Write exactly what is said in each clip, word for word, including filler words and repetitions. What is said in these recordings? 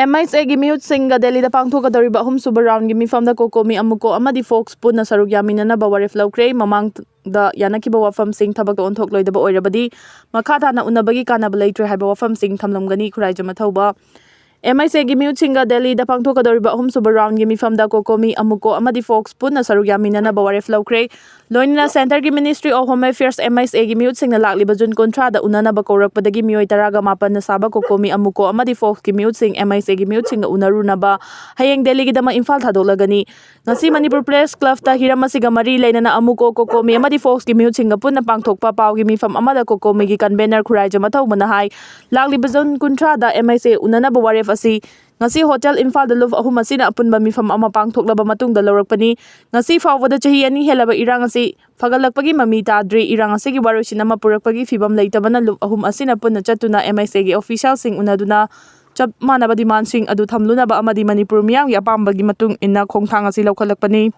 M H ꯑꯦꯒꯤ ꯃꯤꯍꯨꯠꯁꯤꯡꯒ ꯗꯦꯜꯂꯤꯗ ꯄꯥꯡꯊꯣꯛꯀꯗꯧꯔꯤꯕ ꯑꯍꯨꯝꯁꯨꯕ ꯔꯥꯎꯟꯒꯤ ꯃꯤꯐꯝꯗ ꯀꯣꯀꯣꯃꯤ, ꯑꯃꯨꯀꯣ ꯑꯃꯗꯤ ꯐꯣꯛꯁ ꯄꯨꯟꯅ ꯁꯔꯨꯛ ꯌꯥꯃꯤꯟꯅꯅꯕ ꯋꯥꯔꯦꯞ ꯂꯧꯈ꯭ꯔꯦ꯫ ꯃꯃꯥꯡꯗ ꯌꯥꯅꯈꯤꯕ ꯋꯥꯐꯝꯁꯤꯡ ꯊꯕꯛꯇ ꯑꯣꯟꯊꯣꯛꯂꯣꯏꯗꯕ ꯑꯣꯏꯔꯕꯗꯤ ꯃꯈꯥ ꯇꯥꯅ ꯎꯅꯕꯒꯤ ꯀꯥꯟꯅꯕ ꯂꯩꯇ꯭ꯔꯦ ꯍꯥꯏꯕ ꯋꯥꯐꯝꯁꯤꯡ ꯊꯝꯂꯝꯒꯅꯤ꯫ ꯈꯨꯔꯥꯏꯖꯝ ꯑꯊꯧꯕ꯫ ꯑꯦꯝ ꯑꯩꯆ ꯑꯦꯒꯤ ꯃꯤꯍꯨꯠꯁꯤꯡꯒ ꯗꯦꯜꯂꯤꯗ ꯄꯥꯡꯊꯣꯛꯀꯗꯧꯔꯤꯕ ꯑꯍꯨꯝꯁꯨꯕ ꯔꯥꯎꯟꯒꯤ ꯃꯤꯐꯝꯗ ꯀꯣꯀꯣꯃꯤ, ꯑꯃꯨꯀꯣ ꯑꯃꯗꯤ ꯐꯣꯛꯁ ꯄꯨꯟꯅ ꯁꯔꯨꯛ ꯌꯥꯃꯤꯟꯅꯅꯕ ꯋꯥꯔꯦꯞ ꯂꯧꯈ꯭ꯔꯦ꯫ ꯂꯣꯏꯅꯅ ꯁꯦꯟꯇꯔꯒꯤ ministry of home affairs, M H ꯑꯦꯒꯤ ꯃꯤꯍꯨꯠꯁꯤꯡꯅ ꯂꯥꯛꯂꯤꯕ ꯖꯨꯟ ꯀꯨꯟꯊ꯭ꯔꯥꯗ ꯎꯅꯅꯕ ꯀꯧꯔꯛꯄꯗꯒꯤ ꯃꯤꯑꯣꯏ ꯇꯔꯥꯒ ꯃꯥꯄꯟꯅ ꯁꯥꯕ ꯀꯣꯀꯣꯃꯤ, ꯑꯃꯨꯀꯣ ꯑꯃꯗꯤ ꯐꯣꯛꯁꯀꯤ ꯃꯤꯍꯨꯠꯁꯤꯡ ꯑꯦꯝ ꯑꯩꯆ ꯑꯦꯒꯤ ꯃꯤꯍꯨꯠꯁꯤꯡꯒ ꯎꯅꯔꯨꯅꯕ ꯍꯌꯦꯡ ꯗꯦꯜꯂꯤꯒꯤꯗꯃꯛ ꯏꯝꯐꯥꯜ ꯊꯥꯗꯣꯛꯂꯒꯅꯤ꯫ ꯉꯁꯤ ꯃꯅꯤꯄꯨꯔ ꯄ꯭ꯔꯦꯁ ꯀ꯭ꯂꯕꯇ ꯍꯤꯔꯝ ꯑꯁꯤꯒ ꯃꯔꯤ ꯂꯩꯅꯅ ꯑꯃꯨꯀꯣ, ꯀꯣꯀꯣꯃꯤ ꯑꯃꯗꯤ ꯐꯣꯛꯁꯀꯤ ꯃꯤꯍꯨꯠꯁꯤꯡꯒ ꯄꯨꯟꯅ ꯄꯥꯡꯊꯣꯛꯄ ꯄꯥꯎꯒꯤ ꯃꯤꯐꯝ ꯑꯃꯗ ꯀꯣꯀꯣꯃꯤꯒꯤ ꯀꯟꯚꯦꯅꯔ ꯈꯨꯔꯥꯏꯖꯝ ꯑꯊꯧꯕꯅ ꯍꯥꯏ, ꯂꯥꯛꯂꯤꯕ ꯖꯨꯟ ꯀꯨꯟꯊ꯭ꯔꯥꯗ ꯑꯦꯝ ꯑꯩꯆ ꯑꯦ ꯎꯅꯅꯕ ꯋꯥꯔꯦꯞ ꯑꯁꯤ ꯉꯁꯤ ꯍꯣꯇꯦꯜ ꯏꯝꯐꯥꯜꯗ ꯂꯨꯞ ꯑꯍꯨꯝ ꯑꯁꯤꯅ ꯑꯄꯨꯟꯕ ꯃꯤꯐꯝ ꯑꯃ ꯄꯥꯡꯊꯣꯛꯂꯕ ꯃꯇꯨꯡꯗ ꯂꯧꯔꯛꯄꯅꯤ꯫ ꯉꯁꯤ ꯐꯥꯎꯕꯗ ꯆꯍꯤ ꯑꯅꯤ ꯍꯦꯜꯂꯕ ꯏꯔꯥꯡ ꯑꯁꯤ ꯐꯒꯠꯂꯛꯄꯒꯤ ꯃꯃꯤ ꯇꯥꯗ꯭ꯔꯤ꯫ ꯏꯔꯥꯡ ꯑꯁꯤꯒꯤ ꯋꯥꯔꯣꯏꯁꯤꯟ ꯑꯃ ꯄꯨꯔꯛꯄꯒꯤ ꯐꯤꯕꯝ ꯂꯩꯇꯕꯅ ꯂꯨꯞ ꯑꯍꯨꯝ ꯑꯁꯤꯅ ꯄꯨꯟꯅ ꯆꯠꯇꯨꯅ ꯑꯦꯝ ꯑꯩꯆ ꯑꯦꯒꯤ ꯑꯣꯐꯤꯁꯤꯌꯦꯜꯁꯤꯡ ꯎꯅꯗꯨꯅ ꯆꯞ ꯃꯥꯟꯅꯕ ꯗꯤꯃꯥꯟꯁꯤꯡ ꯑꯗꯨ ꯊꯝꯂꯨꯅꯕ ꯑꯃꯗꯤ ꯃꯅꯤꯄꯨꯔ ꯃꯤꯌꯥꯝꯒꯤ ꯑꯄꯥꯝꯕꯒꯤ ꯃꯇꯨꯡ ꯏꯟꯅ ꯈꯣꯡꯊꯥꯡ ꯑꯁꯤ ꯂꯧꯈꯠꯂꯛꯄꯅꯤ꯫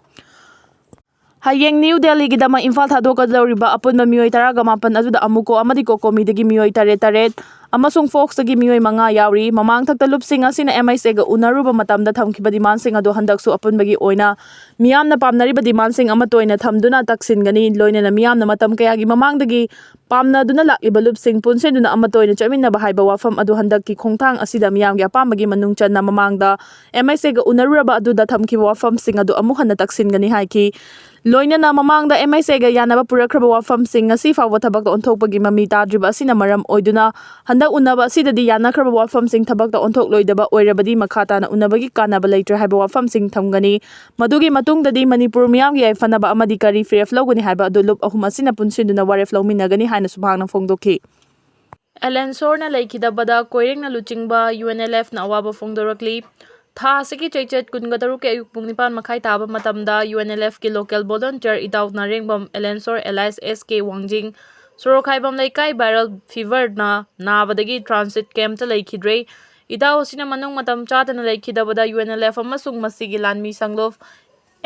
ꯍꯌꯦꯡ ꯅ꯭ꯌꯨ ꯗꯦꯜꯂꯤꯒꯤꯗꯃꯛ ꯏꯝꯐꯥꯜ ꯊꯥꯗꯣꯛꯀꯗꯧꯔꯤꯕ ꯑꯄꯨꯟꯕ ꯃꯤꯑꯣꯏ ꯇꯔꯥꯒ ꯃꯥꯄꯟ ꯑꯗꯨꯗ ꯑꯃꯨꯀꯣ ꯑꯃꯗꯤ ꯀꯣꯀꯣꯃꯤꯗꯒꯤ ꯃꯤꯑꯣꯏ ꯇꯔꯦꯠ ꯇꯔꯦꯠ ꯑꯃꯁꯨꯡ ꯐꯣꯛꯁꯇꯒꯤ ꯃꯤꯑꯣꯏ ꯃꯉꯥ ꯌꯥꯎꯔꯤ꯫ ꯃꯃꯥꯡꯊꯛꯇ ꯂꯨꯞꯁꯤꯡ ꯑꯁꯤꯅ ꯑꯦꯝ ꯑꯩꯆ ꯑꯦꯒ ꯎꯅꯔꯨꯕ ꯃꯇꯝꯗ ꯊꯝꯈꯤꯕ ꯗꯤꯃꯥꯟꯁꯤꯡ ꯑꯗꯨ ꯍꯟꯗꯛꯁꯨ ꯑꯄꯨꯟꯕꯒꯤ ꯑꯣꯏꯅ ꯃꯤꯌꯥꯝꯅ ꯄꯥꯝꯅꯔꯤꯕ ꯗꯤꯃꯥꯟꯁꯤꯡ ꯑꯃꯠꯇ ꯑꯣꯏꯅ ꯊꯝꯗꯨꯅ ꯇꯛꯁꯤꯟꯒꯅꯤ꯫ ꯂꯣꯏꯅꯅ ꯃꯤꯌꯥꯝꯅ ꯃꯇꯝ ꯀꯌꯥꯒꯤ ꯃꯃꯥꯡꯗꯒꯤ ꯄꯥꯝꯅꯗꯨꯅ ꯂꯥꯛꯂꯤꯕ ꯂꯨꯞꯁꯤꯡ ꯄꯨꯟꯁꯤꯟꯗꯨꯅ ꯑꯃꯠꯇ ꯑꯣꯏꯅ ꯆꯠꯃꯤꯟꯅꯕ ꯍꯥꯏꯕ ꯋꯥꯐꯝ ꯑꯗꯨ ꯍꯟꯗꯛꯀꯤ ꯈꯣꯡꯊꯥꯡ ꯑꯁꯤꯗ ꯃꯤꯌꯥꯝꯒꯤ ꯑꯄꯥꯝꯕꯒꯤ ꯃꯅꯨꯡ ꯆꯟꯅ ꯃꯃꯥꯡꯗ ꯑꯦꯝ ꯑꯩꯆ ꯑꯦꯒ ꯎꯅꯔꯨꯔꯕ ꯑꯗꯨꯗ ꯊꯝꯈꯤꯕ ꯋꯥꯐꯝꯁꯤꯡ ꯑꯗꯨ ꯑꯃꯨꯛ ꯍꯟꯅ ꯇꯛꯁꯤꯟꯒꯅꯤ ꯍꯥꯏꯈꯤ꯫ ꯂꯣꯏꯅꯅ ꯃꯃꯥꯡꯗ ꯑꯦꯝ ꯑꯩꯆ ꯑꯦꯒ ꯌꯥꯅꯕ ꯄꯨꯔꯛꯈ꯭ꯔꯕ ꯋꯥꯐꯝꯁꯤꯡ ꯉꯁꯤ ꯐꯥꯎꯕ ꯊꯕꯛꯇ ꯑꯣꯟꯊꯣꯛꯄꯒꯤ ꯃꯃꯤ ꯇꯥꯗ꯭ꯔꯤꯕ ꯑꯁꯤꯅ ꯃꯔꯝ ꯑꯣꯏꯗꯨꯅ ꯍꯟꯗꯛ ꯎꯅꯕ ꯑꯁꯤꯗꯗꯤ ꯌꯥꯅꯈ꯭ꯔꯕ ꯋꯥꯐꯝꯁꯤꯡ ꯊꯕꯛꯇ ꯑꯣꯟꯊꯣꯛꯂꯣꯏꯗꯕ ꯑꯣꯏꯔꯕꯗꯤ ꯃꯈꯥ ꯇꯥꯅ ꯎꯅꯕꯒꯤ ꯀꯥꯟꯅꯕ ꯂꯩꯇ꯭ꯔꯦ ꯍꯥꯏꯕ ꯋꯥꯐꯝꯁꯤꯡ ꯊꯝꯒꯅꯤ꯫ ꯃꯗꯨꯒꯤ ꯃꯇꯨꯡꯗꯗꯤ ꯃꯅꯤꯄꯨꯔ ꯃꯤꯌꯥꯝꯒꯤ ꯌꯥꯏꯐꯅꯕ ꯑꯃꯗꯤ ꯀꯔꯤ ꯐꯤꯔꯦꯞ ꯂꯧꯒꯅꯤ ꯍꯥꯏꯕ ꯑꯗꯨ ꯂꯨꯞ ꯑꯍꯨꯝ ꯑꯁꯤꯅ ꯄꯨꯟꯁꯤꯟꯗꯨꯅ ꯋꯥꯔꯦꯞ ꯂꯧꯃꯤꯟꯅꯒꯅꯤ ꯍꯥꯏꯅ ꯁꯨꯕꯥꯡꯅ ꯐꯣꯡꯗꯣꯛꯈꯤ꯫ ꯑꯦꯂꯦꯟꯁꯣꯔꯅ ꯂꯩꯈꯤꯗꯕꯗ ꯀꯣꯏꯔꯦꯡꯅ ꯂꯨꯆꯤꯡꯕ ꯌꯨ ꯑꯦꯟ ꯑꯦꯜ ꯑꯦꯐꯅ ꯑꯋꯥꯕ ꯐꯣꯡꯗꯣꯔꯛꯂꯤ꯫ ꯊꯥ ꯑꯁꯤꯒꯤ ꯆꯩꯆꯠ ꯀꯨꯟꯒ ꯇꯔꯨꯛꯀꯤ ꯑꯌꯨꯛ ꯄꯨꯡ ꯅꯤꯄꯥꯟ ꯃꯈꯥꯏ ꯇꯥꯕ ꯃꯇꯝꯗ ꯌꯨ ꯑꯦꯟ ꯑꯦꯜ ꯑꯦꯐꯀꯤ ꯂꯣꯀꯦꯜ ꯚꯣꯂꯨꯟꯇꯤꯌꯔ ꯏꯇꯥꯎ ꯅꯥꯔꯦꯡꯕꯝ ꯑꯦꯂꯦꯟꯁꯣꯔ ꯑꯦꯂꯥꯏꯁ ꯑꯦꯁ ꯀꯦ ꯋꯥꯡꯖꯤꯡ, ꯁꯣꯔꯣꯛꯈꯥꯏꯕꯝ ꯂꯩꯀꯥꯏ ꯚꯥꯏꯔꯦꯜ ꯐꯤꯚꯔꯅ ꯅꯥꯕꯗꯒꯤ ꯇ꯭ꯔꯥꯟꯁꯤꯠ ꯀꯦꯝꯞꯇ ꯂꯩꯈꯤꯗ꯭ꯔꯦ꯫ ꯏꯇꯥꯎ ꯑꯁꯤꯅ ꯃꯅꯨꯡ ꯃꯇꯝ ꯆꯥꯗꯅ ꯂꯩꯈꯤꯗꯕꯗ ꯌꯨ ꯑꯦꯟ ꯑꯦꯜ ꯑꯦꯐ ꯑꯃꯁꯨꯡ ꯃꯁꯤꯒꯤ ꯂꯥꯟꯃꯤ ꯁꯪꯂꯨꯞ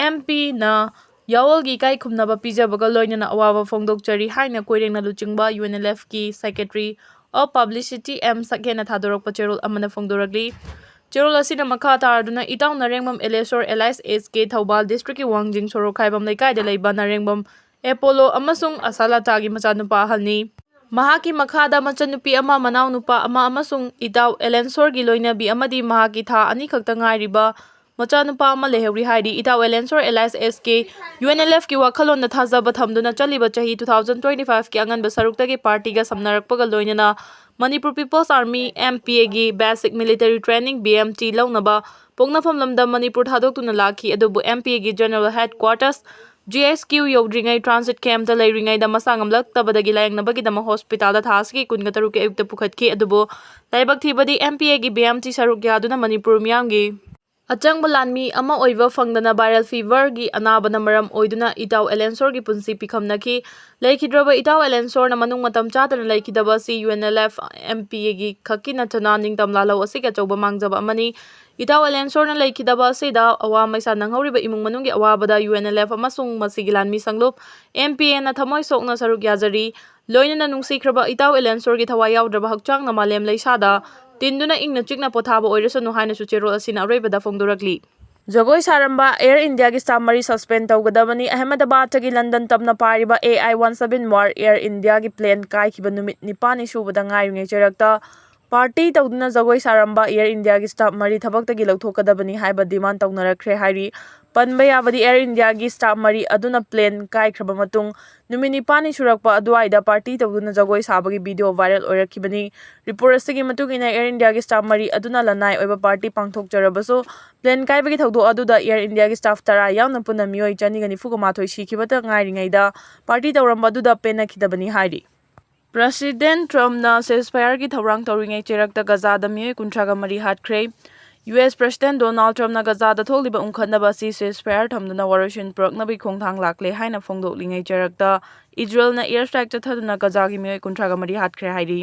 ꯑꯦꯝ ꯄꯤꯅ ꯌꯥꯑꯣꯜꯒꯤ ꯏꯀꯥꯏ ꯈꯨꯝꯅꯕ ꯄꯤꯖꯕꯒ ꯂꯣꯏꯅꯅ ꯑꯋꯥꯕ ꯐꯣꯡꯗꯣꯛꯆꯔꯤ ꯍꯥꯏꯅ ꯀꯣꯏꯔꯦꯡꯅ ꯂꯨꯆꯤꯡꯕ ꯌꯨ ꯑꯦꯟ ꯑꯦꯜ ꯑꯦꯐꯀꯤ ꯁꯦꯀ꯭ꯔꯦꯇꯔꯤ ꯑꯣꯐ ꯄꯕ꯭ꯂꯤꯁꯤꯇꯤ ꯑꯦꯝ ꯁꯛꯍꯦꯟꯅ ꯊꯥꯗꯣꯔꯛꯄ ꯆꯦꯔꯣꯜ ꯑꯃꯅ ꯐꯣꯡꯗꯣꯔꯛꯂꯤ꯫ ꯆꯦꯔꯣꯜ ꯑꯁꯤꯅ ꯃꯈꯥ ꯇꯥꯔꯗꯨꯅ ꯏꯇꯥꯎ ꯅꯔꯦꯡꯕꯝ ꯑꯦꯂꯦꯁꯣꯔ alias S K, Thoubal district ꯀꯤ ꯋꯥꯡꯖꯤꯡ ꯁꯣꯔꯣꯛ ꯈꯥꯏꯕꯝ ꯂꯩꯀꯥꯏꯗ ꯂꯩꯕ ꯅꯔꯦꯡꯕꯝ ꯑꯦꯄꯣꯂꯣ ꯑꯃꯁꯨꯡ ꯑꯁꯥꯂꯥꯇꯥꯒꯤ ꯃꯆꯥꯅꯨꯄꯥ ꯑꯍꯜꯅꯤ꯫ ꯃꯍꯥꯛꯀꯤ ꯃꯈꯥꯗ ꯃꯆꯟꯅꯨꯄꯤ ꯑꯃ, ꯃꯅꯥꯎꯅꯨꯄꯥ ꯑꯃ ꯑꯃꯁꯨꯡ ꯏꯇꯥꯎ ꯑꯦꯂꯦꯟꯁꯣꯔꯒꯤ ꯂꯣꯏꯅꯕꯤ ꯑꯃꯗꯤ ꯃꯍꯥꯛꯀꯤ ꯊꯥ ꯑꯅꯤ ꯈꯛꯇ ꯉꯥꯏꯔꯤꯕ ꯃꯆꯥꯅꯨꯄꯥ ꯑꯃ ꯂꯩꯍꯧꯔꯤ ꯍꯥꯏꯔꯤ꯫ ꯏꯇꯥꯎ ꯑꯦꯂꯦꯟꯁꯣꯔ alias S K UNLF ꯀꯤ ꯋꯥꯈꯜꯂꯣꯟꯗ ꯊꯥꯖꯕ ꯊꯝꯗꯨꯅ ꯆꯠꯂꯤꯕ ꯆꯍꯤ two thousand twenty five ꯀꯤ ꯑꯉꯟꯕ ꯁꯔꯨꯛꯇꯒꯤ party ꯒ ꯁꯝꯅꯔꯛꯄꯒ ꯂꯣꯏꯅꯅ Manipur People's Army, M P A ꯒꯤ basic military training, B M T, ꯂꯧꯅꯕ ꯄꯣꯛꯅꯐꯝ ꯂꯝꯗꯝ ꯃꯅꯤꯄꯨꯔ ꯊꯥꯗꯣꯛꯇꯨꯅ ꯂꯥꯛꯈꯤ꯫ ꯑꯗꯨꯕꯨ M P A ꯒꯤ general headquarters, G H Q, ꯌꯧꯗ꯭ꯔꯤꯉꯩ transit camp ꯇ ꯂꯩꯔꯤꯉꯩꯗ ꯃꯁꯥ ꯉꯝꯂꯛꯇꯕꯗꯒꯤ ꯂꯥꯌꯦꯡꯅꯕꯒꯤꯗꯃꯛ hospital ꯗ ꯊꯥ ꯑꯁꯤꯒꯤ ꯀꯨꯟꯒ ꯇꯔꯨꯛꯀꯤ ꯑꯌꯨꯛꯇ ꯄꯨꯈꯠꯈꯤ꯫ ꯑꯗꯨꯕꯨ ꯂꯥꯏꯕꯛ ꯊꯤꯕꯗꯤ M P A ꯒꯤ B M T ꯁꯔꯨꯛ ꯌꯥꯗꯨꯅ ꯃꯅꯤꯄꯨꯔ ꯃꯤꯌꯥꯝꯒꯤ ꯑꯆꯪꯕ ꯂꯥꯟꯃꯤ ꯑꯃ ꯑꯣꯏꯕ ꯐꯪꯗꯅ viral fever ꯒꯤ ꯑꯅꯥꯕꯅ ꯃꯔꯝ ꯑꯣꯏꯗꯨꯅ ꯏꯇꯥꯎ ꯑꯦꯂꯦꯟꯁꯣꯔꯒꯤ ꯄꯨꯟꯁꯤ ꯄꯤꯈꯝꯅꯈꯤ꯫ ꯂꯩꯈꯤꯗ꯭ꯔꯕ ꯏꯇꯥꯎ ꯑꯦꯂꯦꯟꯁꯣꯔꯅ ꯃꯅꯨꯡ ꯃꯇꯝ ꯆꯥꯗꯅ ꯂꯩꯈꯤꯗꯕ ꯑꯁꯤ UNLF, M P A ꯒꯤ ꯈꯛꯀꯤ ꯅꯠꯇꯅ ꯅꯤꯡꯇꯝ ꯂꯥꯜꯍꯧ ꯑꯁꯤꯒꯤ ꯑꯆꯧꯕ ꯃꯥꯡꯖꯕ ꯑꯃꯅꯤ꯫ ꯏꯇꯥꯎ ꯑꯦꯂꯦꯟꯁꯣꯔꯅ ꯂꯩꯈꯤꯗꯕ ꯑꯁꯤꯗ ꯑꯋꯥ ꯃꯩꯁꯥ ꯅꯪꯍꯧꯔꯤꯕ ꯏꯃꯨꯡ ꯃꯅꯨꯡꯒꯤ ꯑꯋꯥꯕꯗ UNLF ꯑꯃꯁꯨꯡ ꯃꯁꯤꯒꯤ ꯂꯥꯟꯃꯤ ꯁꯪꯂꯨꯞ M P A ꯅ ꯊꯃꯣꯏ ꯁꯣꯛꯅ ꯁꯔꯨꯛ ꯌꯥꯖꯔꯤ꯫ ꯂꯣꯏꯅꯅ ꯅꯨꯡꯁꯤꯈ꯭ꯔꯕ ꯏꯇꯥꯎ ꯑꯦꯂꯦꯟꯁꯣꯔꯒꯤ ꯊꯋꯥꯏ ꯌꯥꯎꯗ꯭ꯔꯕ ꯍꯛꯆꯥꯡꯅ ꯃꯥꯂꯦꯝ ꯂꯩꯁꯥꯗ ꯇꯤꯟꯗꯨꯅ ꯏꯪꯅ ꯆꯤꯛꯅ ꯄꯣꯊꯥꯕ ꯑꯣꯏꯔꯁꯅꯨ ꯍꯥꯏꯅꯁꯨ ꯆꯦꯔꯣꯜ ꯑꯁꯤꯅ ꯑꯔꯣꯏꯕꯗ ꯐꯣꯡꯗꯣꯔꯛꯂꯤ꯫ ꯖꯒꯣꯏ ꯁꯥꯔꯝꯕ Air India ꯒꯤ staff ꯃꯔꯤ suspend ꯇꯧꯒꯗꯕꯅꯤ꯫ ꯑꯍꯃꯗꯕꯥꯗꯇꯒꯤ ꯂꯟꯗꯟ ꯇꯝꯅ ꯄꯥꯏꯔꯤꯕ A I one seven War Air India ꯒꯤ plane ꯀꯥꯏꯈꯤꯕ ꯅꯨꯃꯤꯠ ꯅꯤꯄꯥꯜꯅꯤ ꯁꯨꯕꯗ ꯉꯥꯏꯔꯤꯉꯩ ꯆꯩꯔꯛꯇ party ꯇꯧꯗꯨꯅ ꯖꯒꯣꯏ ꯁꯥꯔꯝꯕ Air India ꯒꯤ staff ꯃꯔꯤ ꯊꯕꯛꯇꯒꯤ ꯂꯧꯊꯣꯛꯀꯗꯕꯅꯤ ꯍꯥꯏꯕ demand ꯇꯧꯅꯔꯛꯈ꯭ꯔꯦ ꯍꯥꯏꯔꯤ꯫ ꯄꯟꯕ ꯌꯥꯕꯗꯤ, Air India ꯒꯤ staff ꯃꯔꯤ ꯑꯗꯨꯅ plane ꯀꯥꯏꯈ꯭ꯔꯕ ꯃꯇꯨꯡ ꯅꯨꯃꯤꯠ ꯅꯤꯄꯥꯜꯅꯤ ꯁꯨꯔꯛꯄ ꯑꯗꯨꯋꯥꯏꯗ party ꯇꯧꯗꯨꯅ ꯖꯒꯣꯏ ꯁꯥꯕꯒꯤ video viral ꯑꯣꯏꯔꯛꯈꯤꯕꯅꯤ꯫ Report ꯑꯁꯤꯒꯤ ꯃꯇꯨꯡ ꯏꯟꯅ, Air India ꯒꯤ staff ꯃꯔꯤ ꯑꯗꯨꯅ ꯂꯅꯥꯏ ꯑꯣꯏꯕ party ꯄꯥꯡꯊꯣꯛꯆꯔꯕꯁꯨ, plane ꯀꯥꯏꯕꯒꯤ ꯊꯧꯗꯣꯛ ꯑꯗꯨꯗ Air India ꯒꯤ staff ꯇꯔꯥ ꯌꯥꯎꯅ ꯄꯨꯟꯅ ꯃꯤꯑꯣꯏ ꯆꯅꯤꯒ ꯅꯤꯐꯨꯒ ꯃꯥꯊꯣꯏ ꯁꯤꯈꯤꯕꯇ ꯉꯥꯏꯔꯤꯉꯩꯗ party ꯇꯧꯔꯝꯕ ꯑꯗꯨꯗ ꯄꯦꯟꯅꯈꯤꯗꯕꯅꯤ ꯍꯥꯏꯔꯤ꯫ President Trump ꯅ ceasefire ꯒꯤ ꯊꯧꯔꯥꯡ ꯇꯧꯔꯤꯉꯩ ꯆꯩꯔꯛꯇ ꯒꯖꯥꯗ ꯃꯤꯑꯣꯏ ꯀꯨꯟꯊ꯭ꯔꯥꯒ ꯃꯔꯤ ꯍꯥꯠꯈ꯭ꯔꯦ꯫ U S President Donald Trump ꯅ ꯒꯖꯥꯗ ꯊꯣꯛꯂꯤꯕ ꯎꯪꯈꯠꯅꯕ ꯑꯁꯤ ceasefire ꯊꯝꯗꯨꯅ ꯋꯥꯔꯣꯏꯁꯤꯟ ꯄꯨꯔꯛꯅꯕꯒꯤ ꯈꯣꯡꯊꯥꯡ ꯂꯥꯛꯂꯦ ꯍꯥꯏꯅ ꯐꯣꯡꯗꯣꯛꯂꯤꯉꯩ ꯆꯩꯔꯛꯇ ꯏꯖꯔꯦꯜꯅ air strike ꯆꯠꯊꯗꯨꯅ ꯒꯖꯥꯒꯤ ꯃꯤꯑꯣꯏ ꯀꯨꯟꯊ꯭ꯔꯥꯒ ꯃꯔꯤ ꯍꯥꯠꯈ꯭ꯔꯦ ꯍꯥꯏꯔꯤ꯫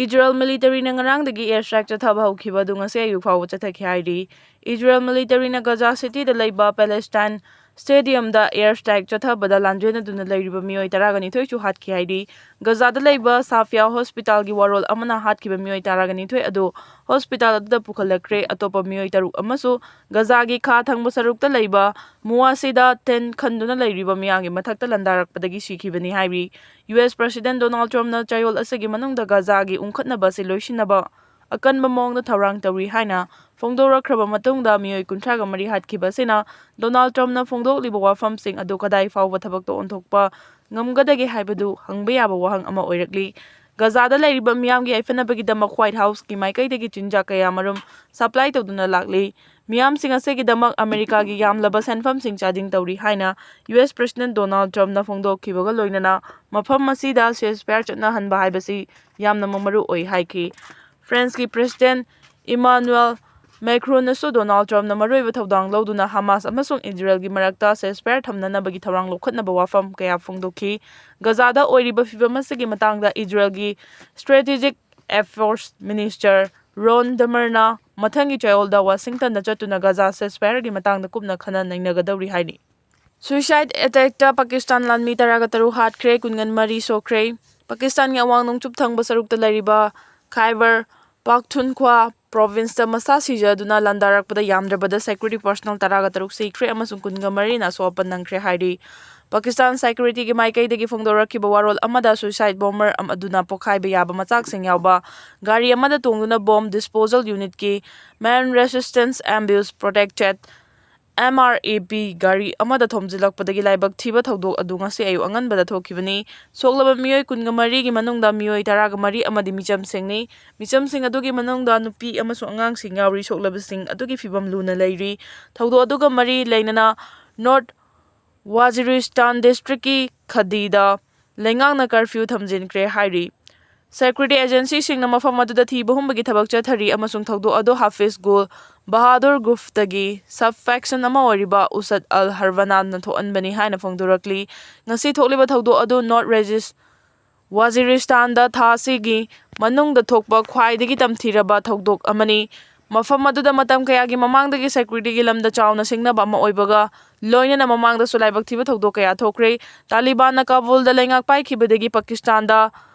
ꯏꯖꯔꯦꯜ military ꯅ ꯉꯔꯥꯡꯗꯒꯤ air strike ꯆꯠꯊꯕ ꯍꯧꯈꯤꯕ ꯑꯗꯨ ꯉꯁꯤ ꯑꯌꯨꯛ ꯐꯥꯎꯕ ꯆꯠꯊꯈꯤ ꯍꯥꯏꯔꯤ꯫ ꯏꯖꯔꯦꯜ military ꯅ ꯒꯖꯥ city ꯗ ꯂꯩꯕ Palestine ꯁ꯭ꯇꯦꯗꯤꯌꯝꯗ ꯑꯦꯌꯔ ꯁ꯭ꯇ꯭ꯔꯥꯏꯛ ꯆꯠꯊꯕꯗ ꯂꯥꯟꯖꯦꯟꯅꯗꯨꯅ ꯂꯩꯔꯤꯕ ꯃꯤꯑꯣꯏ ꯇꯔꯥꯒ ꯅꯤꯊꯣꯏꯁꯨ ꯍꯥꯠꯈꯤ ꯍꯥꯏꯔꯤ꯫ ꯒꯖꯥꯗ ꯂꯩꯕ ꯁꯥꯐꯤꯌꯥ ꯍꯣꯁꯄꯤꯇꯥꯜꯒꯤ ꯋꯥꯔꯣꯜ ꯑꯃꯅ ꯍꯥꯠꯈꯤꯕ ꯃꯤꯑꯣꯏ ꯇꯔꯥꯒ ꯅꯤꯊꯣꯏ ꯑꯗꯨ ꯍꯣꯁꯄꯤꯇꯥꯜ ꯑꯗꯨꯗ ꯄꯨꯈꯠꯂꯛꯈ꯭ꯔꯦ꯫ ꯑꯇꯣꯞꯄ ꯃꯤꯑꯣꯏ ꯇꯔꯨꯛ ꯑꯃꯁꯨ ꯒꯖꯥꯒꯤ ꯈꯥ ꯊꯪꯕ ꯁꯔꯨꯛꯇ ꯂꯩꯕ ꯃꯨꯋꯥꯁꯤꯗ ꯇꯦꯟ ꯈꯟꯗꯨꯅ ꯂꯩꯔꯤꯕ ꯃꯤꯌꯥꯝꯒꯤ ꯃꯊꯛꯇ ꯂꯥꯟꯗꯥꯔꯛꯄꯗꯒꯤ ꯁꯤꯈꯤꯕꯅꯤ ꯍꯥꯏꯔꯤ꯫ ꯌꯨ ꯑꯦꯁ ꯄ꯭ꯔꯁꯤꯗꯦꯟ ꯗꯣꯅꯥꯜꯗ ꯇ꯭ꯔꯝꯞꯅ ꯆꯌꯣꯜ ꯑꯁꯤꯒꯤ ꯃꯅꯨꯡꯗ ꯒꯖꯥꯒꯤ ꯎꯪꯈꯠꯅꯕ ꯑꯁꯤ ꯂꯣꯏꯁꯤꯟꯅꯕ ꯑꯀꯟꯕ ꯃꯑꯣꯡꯗ ꯊꯧꯔꯥꯡ ꯇꯧꯔꯤ ꯍꯥꯏꯅ ꯐꯣꯡꯗꯣꯔꯛꯈ꯭ꯔꯕ ꯃꯇꯨꯡꯗ ꯃꯤꯑꯣꯏ ꯀꯨꯟꯊ꯭ꯔꯥꯒ ꯃꯔꯤ ꯍꯥꯠꯈꯤꯕ ꯑꯁꯤꯅ ꯗꯣꯅꯥꯜꯗ ꯇ꯭ꯔꯝꯞꯅ ꯐꯣꯡꯗꯣꯛꯂꯤꯕ ꯋꯥꯐꯝꯁꯤꯡ ꯑꯗꯨ ꯀꯗꯥꯏ ꯐꯥꯎꯕ ꯊꯕꯛꯇ ꯑꯣꯟꯊꯣꯛꯄ ꯉꯝꯒꯗꯒꯦ ꯍꯥꯏꯕꯗꯨ ꯍꯪꯕ ꯌꯥꯕ ꯋꯥꯍꯪ ꯑꯃ ꯑꯣꯏꯔꯛꯂꯤ꯫ ꯒꯖꯥꯗ ꯂꯩꯔꯤꯕ ꯃꯤꯌꯥꯝꯒꯤ ꯌꯥꯏꯐꯅꯕꯒꯤꯗꯃꯛ ꯋꯥꯏꯠ ꯍꯥꯎꯁꯀꯤ ꯃꯥꯏꯀꯩꯗꯒꯤ ꯆꯤꯟꯖꯥꯛ ꯀꯌꯥ ꯃꯔꯨꯝ ꯁꯄ꯭ꯂꯥꯏ ꯇꯧꯗꯨꯅ ꯂꯥꯛꯂꯤ꯫ ꯃꯤꯌꯥꯝꯁꯤꯡ ꯑꯁꯤꯒꯤꯗꯃꯛ ꯑꯃꯦꯔꯤꯀꯥꯒꯤ ꯌꯥꯝꯂꯕ ꯁꯦꯟꯐꯝꯁꯤꯡ ꯆꯥꯗꯤꯡ ꯇꯧꯔꯤ ꯍꯥꯏꯅ ꯌꯨ ꯑꯦꯁ ꯄ꯭ꯔꯁꯤꯗꯦꯟ ꯗꯣꯅꯥꯜꯗ ꯇ꯭ꯔꯝꯞꯅ ꯐꯣꯡꯗꯣꯛꯈꯤꯕꯒ ꯂꯣꯏꯅꯅ ꯃꯐꯝ ꯑꯁꯤꯗ ceasefire ꯆꯠꯅꯍꯟꯕ ꯍꯥꯏꯕꯁꯤ ꯌꯥꯝꯅ ꯃꯔꯨ ꯑꯣꯏ ꯍꯥꯏꯈꯤ꯫ ꯐ꯭ꯔꯦꯟꯁꯀꯤ ꯄ꯭ꯔꯁꯤꯗꯦꯟ ꯏꯃꯥꯅꯨꯑꯦꯜ ꯃꯦꯀ꯭ꯔꯣꯟꯅꯁꯨ ꯗꯣꯅꯥꯜꯗ ꯇ꯭ꯔꯝꯞꯅ ꯃꯔꯨꯑꯣꯏꯕ ꯊꯧꯗꯥꯡ ꯂꯧꯗꯨꯅ ꯍꯃꯥꯁ ꯑꯃꯁꯨꯡ ꯏꯖꯔꯦꯜꯒꯤ ꯃꯔꯛꯇ ceasefire ꯊꯝꯅꯅꯕꯒꯤ ꯊꯧꯔꯥꯡ ꯂꯧꯈꯠꯅꯕ ꯋꯥꯐꯝ ꯀꯌꯥ ꯐꯣꯡꯗꯣꯛꯈꯤ꯫ ꯒꯖꯥꯗ ꯑꯣꯏꯔꯤꯕ ꯐꯤꯚꯝ ꯑꯁꯤꯒꯤ ꯃꯇꯥꯡꯗ ꯏꯖꯔꯦꯜꯒꯤ strategic affairs minister ꯔꯣꯟ ꯗꯃꯔꯅ ꯃꯊꯪꯒꯤ ꯆꯌꯣꯜꯗ ꯋꯥꯁꯤꯡꯇꯟꯗ ꯆꯠꯇꯨꯅ ꯒꯖꯥ ceasefireꯒꯤ ꯃꯇꯥꯡꯗ ꯀꯨꯞꯅ ꯈꯟꯅ ꯅꯩꯅꯒꯗꯧꯔꯤ ꯍꯥꯏꯔꯤ꯫ Suicide attackꯇ ꯄꯥꯀꯤꯁꯇꯥꯟ ꯂꯥꯟꯃꯤ ꯇꯔꯥꯒ ꯇꯔꯨꯛ ꯍꯥꯠꯈ꯭ꯔꯦ, ꯀꯨꯟꯒ ꯃꯔꯤ ꯁꯣꯛꯈ꯭ꯔꯦ꯫ ꯄꯥꯀꯤꯁꯇꯥꯟꯒꯤ ꯑꯋꯥꯡ ꯅꯣꯡꯆꯨꯞ ꯊꯪꯕ ꯁꯔꯨꯛꯇ ꯂꯩꯔꯤꯕ ꯈꯥꯏꯕꯔ ꯄꯥꯈꯇꯨꯟꯈ꯭ꯋꯥ provinceꯇ ꯃꯁꯥ ꯁꯤꯖꯗꯨꯅ ꯂꯥꯟꯗꯥꯔꯛꯄꯗ ꯌꯥꯝꯗ꯭ꯔꯕꯗ security personnel ꯇꯔꯥꯒ ꯇꯔꯨꯛ ꯁꯤꯈ꯭ꯔꯦ ꯑꯃꯁꯨꯡ ꯀꯨꯟꯒ ꯃꯔꯤꯅ ꯑꯁꯣꯛ ꯑꯄꯟ ꯅꯪꯈ꯭ꯔꯦ ꯍꯥꯏꯔꯤ꯫ ꯄꯥꯀꯤꯁꯇꯥꯟ securityꯒꯤ ꯃꯥꯏꯀꯩꯗꯒꯤ ꯐꯣꯡꯗꯣꯔꯛꯈꯤꯕ ꯋꯥꯔꯣꯜ ꯑꯃꯗ suicide bomber ꯑꯃ ꯑꯗꯨꯅ ꯄꯣꯈꯥꯏꯕ ꯌꯥꯕ ꯃꯆꯥꯛꯁꯤꯡ ꯌꯥꯎꯕ ꯒꯥꯔꯤ ꯑꯃꯗ ꯇꯣꯡꯗꯨꯅ bomb disposal unitꯀꯤ Man Resistance Ambush Protected, M R A P, ꯒꯥꯔꯤ ꯑꯃꯗ ꯊꯣꯝꯖꯤꯜꯂꯛꯄꯗꯒꯤ ꯂꯥꯏꯕꯛ ꯊꯤꯕ ꯊꯧꯗꯣꯛ ꯑꯗꯨ ꯉꯁꯤ ꯑꯌꯨꯛ ꯑꯉꯟꯕꯗ ꯊꯣꯛꯈꯤꯕꯅꯤ꯫ ꯁꯣꯛꯂꯕ ꯃꯤꯑꯣꯏ ꯀꯨꯟꯒ ꯃꯔꯤꯒꯤ ꯃꯅꯨꯡꯗ ꯃꯤꯑꯣꯏ ꯇꯔꯥꯒ ꯃꯔꯤ ꯑꯃꯗꯤ ꯃꯤꯆꯝꯁꯤꯡꯅꯤ꯫ ꯃꯤꯆꯝꯁꯤꯡ ꯑꯗꯨꯒꯤ ꯃꯅꯨꯡꯗ ꯅꯨꯄꯤ ꯑꯃꯁꯨꯡ ꯑꯉꯥꯡꯁꯤꯡ ꯌꯥꯎꯔꯤ꯫ ꯁꯣꯛꯂꯕꯁꯤꯡ ꯑꯗꯨꯒꯤ ꯐꯤꯚꯝ ꯂꯨꯅ ꯂꯩꯔꯤ꯫ ꯊꯧꯗꯣꯛ ꯑꯗꯨꯒ ꯃꯔꯤ ꯂꯩꯅꯅ North Waziristan districtꯀꯤ ꯈꯗꯤꯗ ꯂꯩꯉꯥꯛꯅ curfew ꯊꯝꯖꯤꯟꯈ꯭ꯔꯦ ꯍꯥꯏꯔꯤ꯫ Security agencyꯁꯤꯡꯅ ꯃꯐꯝ ꯑꯗꯨꯗ ꯊꯤꯕ ꯍꯨꯝꯕꯒꯤ ꯊꯕꯛ ꯆꯠꯊꯔꯤ ꯑꯃꯁꯨꯡ ꯊꯧꯗꯣꯛ ꯑꯗꯨ ꯍꯥꯐꯤꯖ ꯒꯨꯜ ꯕꯍꯥꯗꯨꯔ ꯒꯨꯐꯇꯒꯤ sub faction ꯑꯃ ꯑꯣꯏꯔꯤꯕ ꯎꯁꯠ ꯑꯜ ꯍꯔꯕꯅꯥꯟꯅ ꯊꯣꯛꯍꯟꯕꯅꯤ ꯍꯥꯏꯅ ꯐꯣꯡꯗꯣꯔꯛꯂꯤ꯫ ꯉꯁꯤ ꯊꯣꯛꯂꯤꯕ ꯊꯧꯗꯣꯛ ꯑꯗꯨ North Regis-, ꯋꯥꯖꯤꯔꯤꯁꯇꯥꯟꯗ ꯊꯥ ꯑꯁꯤꯒꯤ ꯃꯅꯨꯡꯗ ꯊꯣꯛꯄ ꯈ꯭ꯋꯥꯏꯗꯒꯤ ꯇꯝꯊꯤꯔꯕ ꯊꯧꯗꯣꯛ ꯑꯃꯅꯤ꯫ ꯃꯐꯝ ꯑꯗꯨꯗ ꯃꯇꯝ ꯀꯌꯥꯒꯤ ꯃꯃꯥꯡꯗꯒꯤ ꯁꯦꯀ꯭ꯌꯨꯔꯤꯇꯤꯒꯤ ꯂꯝꯗ ꯆꯥꯎꯅ ꯁꯤꯡꯅꯕ ꯑꯃ ꯑꯣꯏꯕꯒ ꯂꯣꯏꯅꯅ ꯃꯃꯥꯡꯗꯁꯨ ꯂꯥꯏꯕꯛ ꯊꯤꯕ ꯊꯧꯗꯣꯛ ꯀꯌꯥ ꯊꯣꯛꯈ꯭ꯔꯦ꯫ ꯇꯥꯂꯤꯕꯥꯟꯅ ꯀꯥꯕꯨꯜꯗ ꯂꯩꯉꯥꯛ ꯄꯥꯏꯈꯤꯕꯗꯒꯤ ꯄꯥꯀꯤꯁꯇꯥꯟꯗ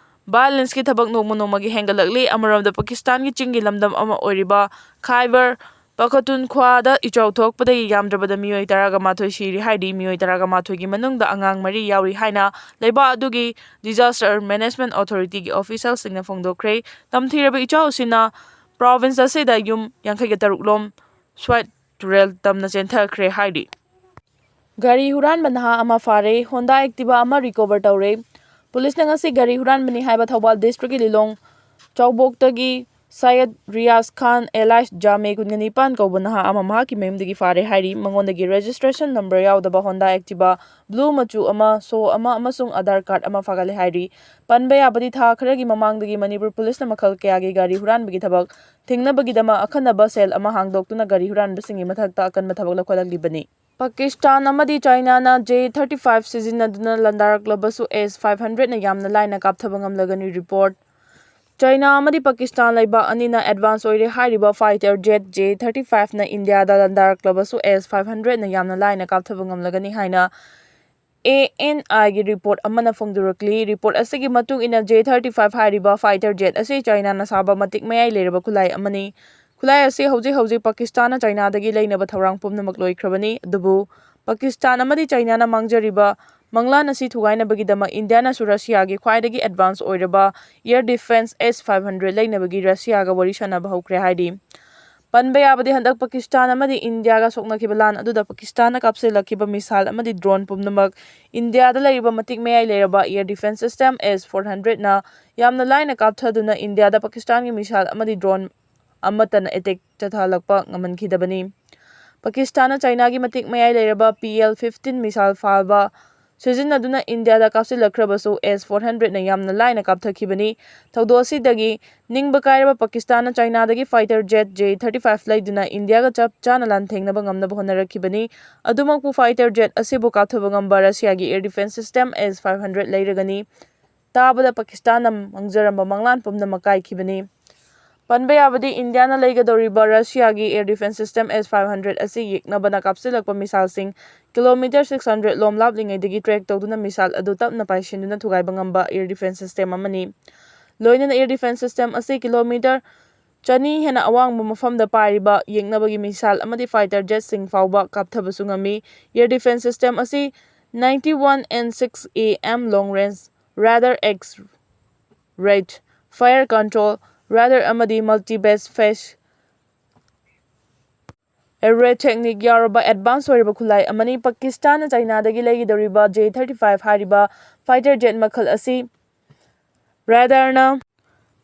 ꯚꯥꯏꯑꯣꯂꯦꯟꯁꯀꯤ ꯊꯕꯛ ꯅꯣꯡꯃ ꯅꯣꯡꯃꯒꯤ ꯍꯦꯟꯒꯠꯂꯛꯂꯤ꯫ ꯑꯃꯔꯣꯝꯗ ꯄꯥꯀꯤꯁꯇꯥꯟꯒꯤ ꯆꯤꯡꯒꯤ ꯂꯝꯗꯝ ꯑꯃ ꯑꯣꯏꯔꯤꯕ ꯈꯥꯏꯕꯔ ꯄꯈꯇꯨꯟꯈ꯭ꯋꯥꯗ ꯏꯆꯥꯎ ꯊꯣꯛꯄꯗꯒꯤ ꯌꯥꯝꯗ꯭ꯔꯕꯗ ꯃꯤꯑꯣꯏ ꯇꯔꯥꯒ ꯃꯥꯊꯣꯏ ꯁꯤꯔꯤ ꯍꯥꯏꯔꯤ꯫ ꯃꯤꯑꯣꯏ ꯇꯔꯥꯒ ꯃꯥꯊꯣꯏꯒꯤ ꯃꯅꯨꯡꯗ ꯑꯉꯥꯡ ꯃꯔꯤ ꯌꯥꯎꯔꯤ ꯍꯥꯏꯅ ꯂꯩꯕꯥꯛ ꯑꯗꯨꯒꯤ ꯗꯤꯖꯥꯁꯇꯔ ꯃꯦꯅꯦꯖꯃꯦꯟ ꯑꯣꯊꯣꯔꯤꯇꯤꯒꯤ ꯑꯣꯐꯤꯁꯤꯌꯦꯜꯁꯤꯡꯅ ꯐꯣꯡꯗꯣꯛꯈ꯭ꯔꯦ꯫ ꯇꯝꯊꯤꯔꯕ ꯏꯆꯥꯎ ꯑꯁꯤꯅ ꯄ꯭ꯔꯣꯚꯤꯟꯁ ꯑꯁꯤꯗ ꯌꯨꯝ ꯌꯥꯡꯈꯩꯒ ꯇꯔꯨꯛ ꯂꯣꯝ ꯁ꯭ꯋꯥꯏꯠ ꯇꯨꯔꯦꯜ ꯇꯝꯅ ꯆꯦꯟꯊꯈ꯭ꯔꯦ ꯍꯥꯏꯔꯤ꯫ ꯒꯥꯔꯤ ꯍꯨꯔꯥꯟꯕ ꯅꯍꯥ ꯑꯃ ꯐꯥꯔꯦ꯫ ꯍꯣꯟꯗꯥ ꯑꯦꯛꯇꯤꯚꯥ ꯑꯃ ꯔꯤꯀꯣꯚꯔ ꯇꯧꯔꯦ꯫ ꯄꯨꯂꯤꯁꯅ ꯉꯁꯤ ꯒꯥꯔꯤ ꯍꯨꯔꯥꯟꯕꯅꯤ ꯍꯥꯏꯕ ꯊꯧꯕꯥꯜ ꯗꯤꯁꯇ꯭ꯔꯤꯛꯀꯤ ꯂꯤꯂꯣꯡ ꯆꯥꯎꯕꯣꯛꯇꯒꯤ ꯁꯌꯦꯗ ꯔꯤꯌꯥꯖ ꯈꯥꯟ ꯑꯦꯂꯥꯏꯁ ꯖꯥꯃꯦ ꯀꯨꯟꯒ ꯅꯤꯄꯥꯟ ꯀꯧꯕ ꯅꯍꯥ ꯑꯃ ꯃꯍꯥꯛꯀꯤ ꯃꯌꯨꯝꯗꯒꯤ ꯐꯥꯔꯦ ꯍꯥꯏꯔꯤ꯫ ꯃꯉꯣꯟꯗꯒꯤ ꯔꯦꯖꯤꯁꯇ꯭ꯔꯦꯁꯟ ꯅꯝꯕꯔ ꯌꯥꯎꯗꯕ ꯍꯣꯟꯗꯥ ꯑꯦꯛꯇꯤꯚꯥ ꯕ꯭ꯂꯨ ꯃꯆꯨ ꯑꯃ, ꯁꯣ ꯑꯃ ꯑꯃꯁꯨꯡ ꯑꯥꯙꯥꯔ ꯀꯥꯔꯗ ꯑꯃ ꯐꯥꯒꯠꯂꯦ ꯍꯥꯏꯔꯤ꯫ ꯄꯟꯕ ꯌꯥꯕꯗꯤ ꯊꯥ ꯈꯔꯒꯤ ꯃꯃꯥꯡꯗꯒꯤ ꯃꯅꯤꯄꯨꯔ ꯄꯨꯂꯤꯁꯅ ꯃꯈꯜ ꯀꯌꯥꯒꯤ ꯒꯥꯔꯤ ꯍꯨꯔꯥꯟꯕꯒꯤ ꯊꯕꯛ ꯊꯤꯡꯅꯕꯒꯤꯗꯃꯛ ꯑꯈꯟꯅꯕ ꯁꯦꯜ ꯑꯃ ꯍꯥꯡꯗꯣꯛꯇꯨꯅ ꯒꯥꯔꯤ ꯍꯨꯔꯥꯟꯕꯁꯤꯡꯒꯤ ꯃꯊꯛꯇ ꯑꯀꯟꯕ ꯊꯕꯛ ꯂꯧꯈꯠꯂꯛꯂꯤꯕꯅꯤ꯫ ꯄꯥꯀꯤꯁꯇꯥꯟ ꯑꯃꯗꯤ ꯆꯥꯏꯅꯥꯅ J thirty five ꯁꯤꯖꯤꯟꯅꯗꯨꯅ ꯂꯥꯟꯗꯥꯔꯛꯂꯕꯁꯨ S five hundredꯅ ꯌꯥꯝꯅ ꯂꯥꯏꯅ ꯀꯥꯞꯊꯕ ꯉꯝꯂꯒꯅꯤ꯫ ꯔꯤꯄꯣꯔꯠ꯫ ꯆꯥꯏꯅꯥ ꯑꯃꯗꯤ ꯄꯥꯀꯤꯁꯇꯥꯟ ꯂꯩꯕꯥꯛ ꯑꯅꯤꯅ ꯑꯦꯗꯚꯥꯟꯁ ꯑꯣꯏꯔꯦ ꯍꯥꯏꯔꯤꯕ ꯐꯥꯏꯇꯔ ꯖꯦꯠ J thirty fiveꯅ ꯏꯟꯗꯤꯌꯥꯗ ꯂꯥꯟꯗꯥꯔꯛꯂꯕꯁꯨ S five hundredꯅ ꯌꯥꯝꯅ ꯂꯥꯏꯅ ꯀꯥꯞꯊꯕ ꯉꯝꯂꯒꯅꯤ ꯍꯥꯏꯅ ANIꯒꯤ ꯔꯤꯄꯣꯔꯠ ꯑꯃꯅ ꯐꯣꯡꯗꯣꯔꯛꯂꯤ꯫ ꯔꯤꯄꯣꯔꯠ ꯑꯁꯤꯒꯤ ꯃꯇꯨꯡ ꯏꯟꯅ J thirty five ꯍꯥꯏꯔꯤꯕ ꯐꯥꯏꯇꯔ ꯖꯦꯠ ꯑꯁꯤ ꯆꯥꯏꯅꯥꯅ ꯁꯥꯕ ꯃꯇꯤꯛ ꯃꯌꯥꯏ ꯂꯩꯔꯕ ꯈꯨꯠꯂꯥꯏ ꯑꯃꯅꯤ꯫ ꯈꯨꯠꯂꯥꯏ ꯑꯁꯤ ꯍꯧꯖꯤꯛ ꯍꯧꯖꯤꯛ ꯄꯥꯀꯤꯁꯇꯥꯟꯅ ꯆꯥꯏꯅꯥꯗꯒꯤ ꯂꯩꯅꯕ ꯊꯧꯔꯥꯡ ꯄꯨꯝꯅꯃꯛ ꯂꯣꯏꯈ꯭ꯔꯕꯅꯤ꯫ ꯑꯗꯨꯕꯨ ꯄꯥꯀꯤꯁꯇꯥꯟ ꯑꯃꯗꯤ ꯆꯥꯏꯅꯥꯅ ꯃꯥꯡꯖꯔꯤꯕ ꯃꯪꯂꯥꯟ ꯑꯁꯤ ꯊꯨꯒꯥꯏꯅꯕꯒꯤꯗꯃꯛ ꯏꯟꯗꯤꯌꯥꯅꯁꯨ ꯔꯁꯤꯌꯥꯒꯤ ꯈ꯭ꯋꯥꯏꯗꯒꯤ ꯑꯦꯗꯚꯥꯟꯁ ꯑꯣꯏꯔꯕ air defence S five hundred ꯂꯩꯅꯕꯒꯤ ꯔꯁꯤꯌꯥꯒ ꯋꯥꯔꯤ ꯁꯥꯟꯅꯕ ꯍꯧꯈ꯭ꯔꯦ ꯍꯥꯏꯔꯤ꯫ ꯄꯟꯕ ꯌꯥꯕꯗꯤ ꯍꯟꯗꯛ ꯄꯥꯀꯤꯁꯇꯥꯟ ꯑꯃꯗꯤ ꯏꯟꯗꯤꯌꯥꯒ ꯁꯣꯛꯅꯈꯤꯕ ꯂꯥꯟ ꯑꯗꯨꯗ ꯄꯥꯀꯤꯁꯇꯥꯟꯅ ꯀꯥꯞꯁꯤꯜꯂꯛꯈꯤꯕ ꯃꯤꯁꯥꯏꯜ ꯑꯃꯗꯤ ꯗ꯭ꯔꯣꯟ ꯄꯨꯝꯅꯃꯛ ꯏꯟꯗꯤꯌꯥꯗ ꯂꯩꯔꯤꯕ ꯃꯇꯤꯛ ꯃꯌꯥꯏ ꯂꯩꯔꯕ air defence system S four hundredꯅ ꯌꯥꯝꯅ ꯂꯥꯏꯅ ꯀꯥꯞꯊꯗꯨꯅ ꯏꯟꯗꯤꯌꯥꯗ ꯄꯥꯀꯤꯁꯇꯥꯟꯒꯤ ꯃꯤꯁꯥꯏꯜ ꯑꯃꯗꯤ ꯗ꯭ꯔꯣꯟ ꯑꯃꯠꯇꯅ ꯑꯦꯇꯦꯛ ꯆꯠꯊꯍꯜꯂꯛꯄ ꯉꯝꯍꯟꯈꯤꯗꯕꯅꯤ꯫ ꯄꯥꯀꯤꯁꯇꯥꯟꯅ ꯆꯥꯏꯅꯥꯒꯤ ꯃꯇꯤꯛ ꯃꯌꯥꯏ ꯂꯩꯔꯕ P L fifteen ꯃꯤꯁꯥꯏꯜ ꯐꯥꯕ ꯁꯤꯖꯤꯟꯅꯗꯨꯅ ꯏꯟꯗꯤꯌꯥꯗ ꯀꯥꯞꯁꯤꯜꯂꯛꯈ꯭ꯔꯕꯁꯨ S four hundredꯅ ꯌꯥꯝꯅ ꯂꯥꯏꯅ ꯀꯥꯞꯊꯈꯤꯕꯅꯤ꯫ ꯊꯧꯗꯣꯛ ꯑꯁꯤꯗꯒꯤ ꯅꯤꯡꯕ ꯀꯥꯏꯔꯕ ꯄꯥꯀꯤꯁꯇꯥꯟꯅ ꯆꯥꯏꯅꯥꯗꯒꯤ fighter jet J thirty five ꯂꯩꯗꯨꯅ ꯏꯟꯗꯤꯌꯥꯒ ꯆꯞ ꯆꯥꯅ ꯂꯥꯟꯊꯦꯡꯅꯕ ꯉꯝꯅꯕ ꯍꯣꯠꯅꯔꯛꯈꯤꯕꯅꯤ꯫ ꯑꯗꯨꯃꯛꯄꯨ ꯐꯥꯏꯇꯔ ꯖꯦꯠ ꯑꯁꯤꯕꯨ ꯀꯥꯞꯊꯕ ꯉꯝꯕ ꯔꯁꯤꯌꯥꯒꯤ air defence system S five hundred ꯂꯩꯔꯒꯅꯤ꯫ ꯇꯥꯕꯗ ꯄꯥꯀꯤꯁꯇꯥꯟꯅ ꯃꯥꯡꯖꯔꯝꯕ ꯃꯪꯂꯥꯟ ꯄꯨꯝꯅꯃꯛ ꯀꯥꯏꯈꯤꯕꯅꯤ꯫ ꯄꯟꯕ ꯌꯥꯕꯗꯤ, ꯏꯟꯗꯤꯌꯥꯅ ꯂꯩꯒꯗꯧꯔꯤꯕ ꯔꯁꯤꯌꯥꯒꯤ air defense system S five hundred ꯑꯁꯤ ꯌꯦꯛꯅꯕꯅ ꯀꯥꯞꯁꯤꯜꯂꯛꯄ ꯃꯤꯁꯥꯏꯜꯁꯤꯡ ꯀꯤꯂꯣꯃꯤꯇꯔ six hundred ꯂꯣꯝ ꯂꯥꯞꯂꯤꯉꯩꯗꯒꯤ track ꯇꯧꯗꯨꯅ ꯃꯤꯁꯥꯏꯜ ꯑꯗꯨ ꯇꯞꯅ ꯄꯥꯏꯁꯤꯟꯗꯨꯅ ꯊꯨꯒꯥꯏꯕ ꯉꯝꯕ air defense system ꯑꯃꯅꯤ꯫ ꯂꯣꯏꯅꯅ air defense system ꯑꯁꯤ ꯀꯤꯂꯣꯃꯤꯇꯔ ꯆꯅꯤ ꯍꯦꯟꯅ ꯑꯋꯥꯡꯕ ꯃꯐꯝꯗ ꯄꯥꯏꯔꯤꯕ ꯌꯦꯛꯅꯕꯒꯤ ꯃꯤꯁꯥꯏꯜ ꯑꯃꯗꯤ fighter jetꯁꯤꯡ ꯐꯥꯎꯕ ꯀꯥꯞꯊꯕꯁꯨ ꯉꯝꯃꯤ꯫ Air defense system ꯑꯁꯤ ninety-one N six A M long range radar, X-ray fire control radar ꯑꯃꯗꯤ multi-beam phased array technique ꯌꯥꯎꯔꯕ advance ꯑꯣꯏꯔꯕ ꯈꯨꯠꯂꯥꯏ ꯑꯃꯅꯤ꯫ ꯄꯥꯀꯤꯁꯇꯥꯟꯅ ꯆꯥꯏꯅꯥꯗꯒꯤ ꯂꯩꯒꯗꯧꯔꯤꯕ J thirty-five ꯍꯥꯏꯔꯤꯕ fighter jet ꯃꯈꯜ ꯑꯁꯤ radarꯅ